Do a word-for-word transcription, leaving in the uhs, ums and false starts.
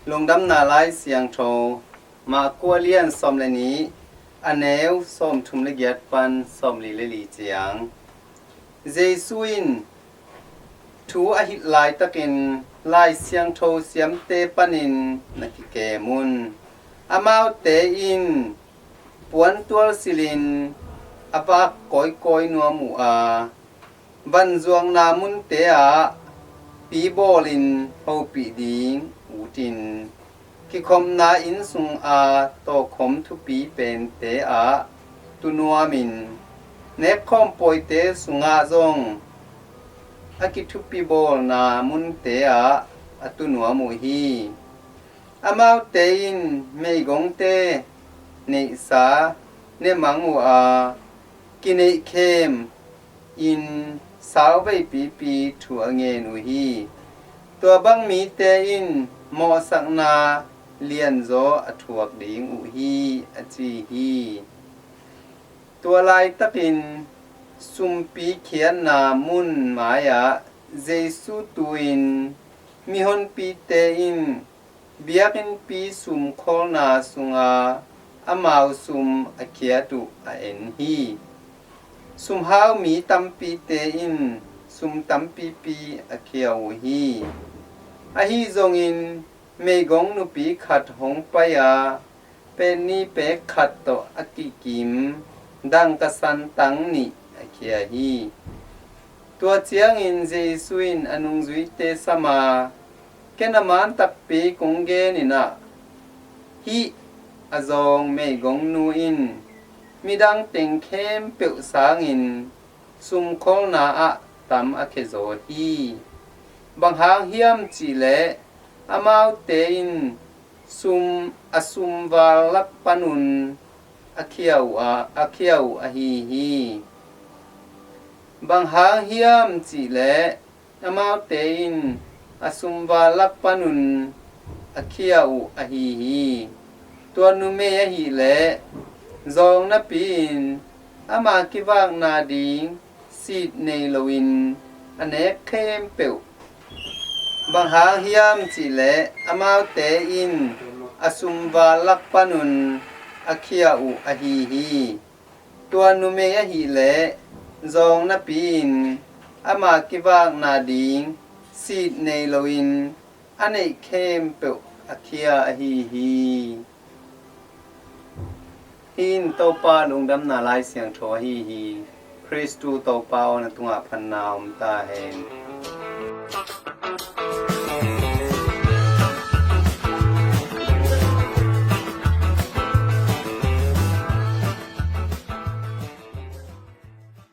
Lungdamna Lai Siangtho, Marku a lian sawm le nih, a neu sawmthum le giat pan sawmli le li ciang. Jesu in thu a hilh laitakin Lai Siangtho siamte panin na kikem un. Amaute in puantual silhin a vak kawikawi nuam uh a, vanzuakna munte ah pi bawlin hopih ding utin, kikhopna inn sunga tawkhom thupi pente ah tu nuamin, nekkhawm pawite sungah zong a kithupi bawlna munte ah a tu nuam uh hi. Amaute in meigongte neihsa ne mang uh a, kineihkhem in sauvei pipi thu a ngen uh hi. Tua bang mite in mawhsakna lianzaw a thuak ding uh hi, a ci hi. Tua laitakin sumpi khiatna mun mai-ah Jesu tu-in mihonpite in biakinnpi sumkholna sunga amau sum a khiat uh a en hi. Sumhau mi tampite in sum tampipi a khia uh hi. Ahi zongin meigong nupi khat hong pai-a, penni pek khat tawh a kikim dangka santang nih a khia hi. Tua ciangin Jesu in a nungzuite sam a, ken a man takpi kong genin ah, hih a zawng meigongnu in midang teng khempeuh sangin sumkholna ah tam a khia zaw hi. Bang hang hiam cihleh amaute in sum a sumval lak panun a khia uh a, a khia uh ahi hi. Bang hang hiam cihleh amaute in a sumval lak panun a khia uh ahi hi. Tua numei ahileh zawng napi-in ama kivakna ding sit nei loin a nek khempeuh. Bang hang hiam cihleh amaute in a sumval lak panun a khia uh ahi hi. Tua numei ahileh zawng napi-in ama kivakna ding sit nei loin a neih khempeuh a khia ahi hi. Hih in Topa Lungdamna Lai Siangtho ahi hi. Khristu Topa aw, na tungah phatna om ta hen.